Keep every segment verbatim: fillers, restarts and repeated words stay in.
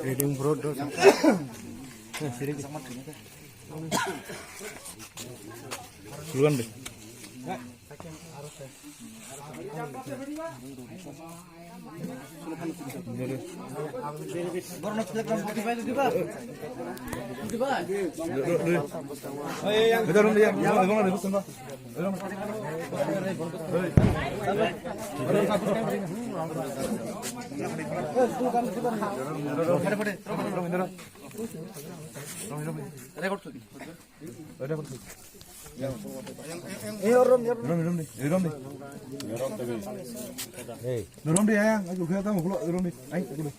Reading board do. Duluan deh. Record. Rom, rom, rom. Rom, rom, rom. Rom, rom. Hey. Rom, rom, ayang. Aku kaya tamu pulo, rom, rom. Ay, aku rom.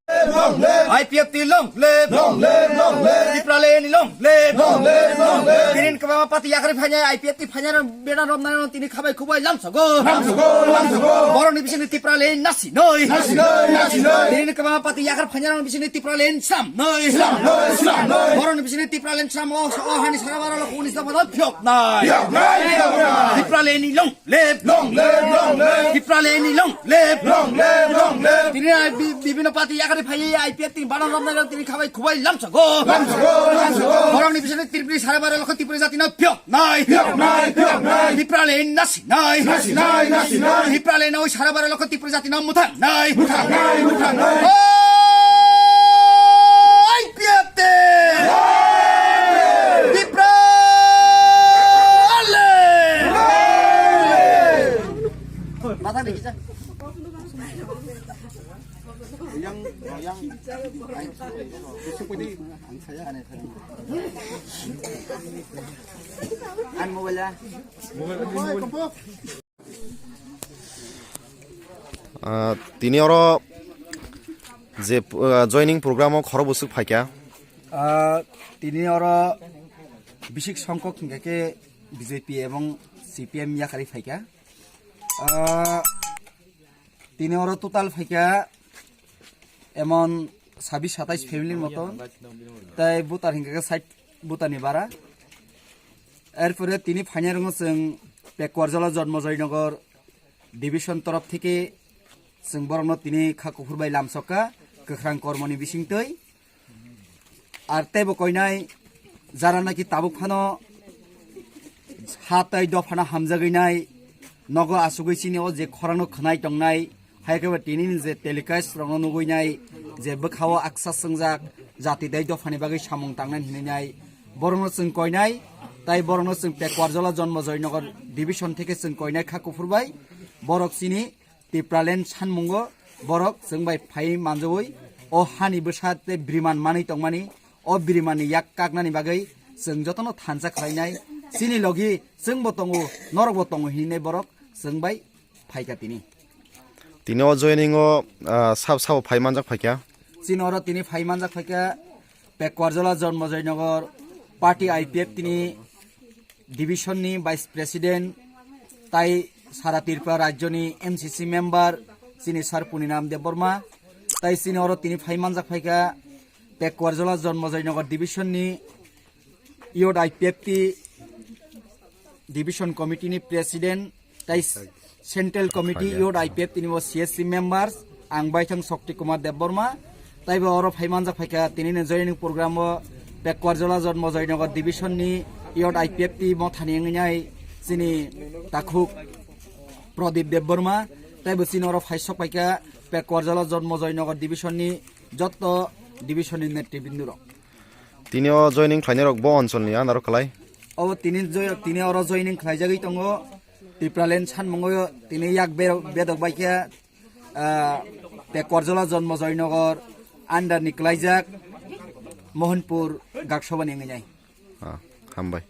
I P F T long live! Long live, long live! Tipraland long live! Long live, long live! Tini kwbangma party yakarwi phainai, I P F T phainai rok bena romnai rok tini khabai khubai lamsogo. Lamsogo, lamsogo! Borokni bisingni Tipraland nasi noi. Nasi noi, nasi noi! Tini kwbangma party yakar phainai rok bisingni Tipraland slam noi. Slam noi, slam noi! Borokni bisingni Tipraland slam o, o hani sara bara lo kuni sabo phiyok nai. Phiyok nai, phiyok nai! Tipraland long live! Long live, long live! Tipraland long live! Long live, long live! Tini ai bi-, bibino party yakarwi phaiwi I P F T ni bana romnai rok tini khabai khubai lamsogo. Lamsogo, lamsogo! Borokni bisingni Tripuri sara bara lokho Tripuri jati no phiyok nai. Phiyok nai, phiyok nai! Tipraland nasi nai. Nasi nai, nasi nai! Tipraland oi sara bara lokho Tripuri jati no muthang nai. Muthang nai, muthang nai! I P F T! Tipraland! Yang, yang, an mobile ya. Ah, tini oro je, ah, joining program o khorok bwswk phaikha? Ah, tini oro bisik songkok hingkha khe B J P ebong C P M yakarwi phaikha. Ah, tini oro total phaikha emon sabis satais family moton, tai voter hingkha khe sait voter ni bara. Erpore tini phainai rwngo chwng Pekwarjala Jonmojoy Nagar division torof theke chwng borokno tini kha kuphur bai lamsokha kwkhwrang kormoni bisingtwi. Ar teibo koinai jara naki tabuk phano ha tei dophano hamjagwi nai nogo asugwi chini o je khorangno khwnai tongnai, hai khe bo tini ni je telecast rokno nugwi nai je bwkhao aksa swngjak jati tei dophani bagwi samung tangnani hinwi nai borokno chwng koinai, tai borokno chwng Pekwarjala Jonmojoy Nagar division theke chwng koinai kha kuphur bai borok chini Tipraland sanmungo borok chwng bai phai manjawi o hani bwsa tei biriman manwi tongmani, o birimanni yak kaknani bagwi chwng jotono thansa khlainai. Chini logi chwngbo tongo, norokbo tongo hinwi borok chwng bai phaikha tini. Tini o joining o, ah, sab sabo phai manjak phaikha? Chini oro tini phai manjak phaikha Pekwarjala Jonmojoy Nagar party I P F T ni division ni vice president tai sara Tripura rajyo ni M C C member chini sir Puninam Debbarma, tai chini oro tini phai manjak phaikha Pekwarjala Jonmojoy Nagar division ni youth I P F T division committee ni president tai central committee youth I P F T ni bo C S C members ang baithang Shakti Kumar Debbarma. Taibo oro phai manjak phaikha tini ni joining program o Pekwarjala Jonmojoy Nagar division ni youth I P F T mothani wngwi nai chini takhuk Pradip Debbarma. Taibo chini oro phai sok phaikha Pekwarjala Jonmojoy Nagar division ni jotto division ni netribindu rok. Tini o joining khlainai rok bo onchol ni andaro khlai? Obo tini joi-, tini oro joining khlaijagwi tongo Tipraland sanmungo tini yak be-, bedok bai khe ah, Pekwarjala Jonmojoy Nagar under ni klaijak Mohanpur Gaksobani wngwi nai. Ah, hambai.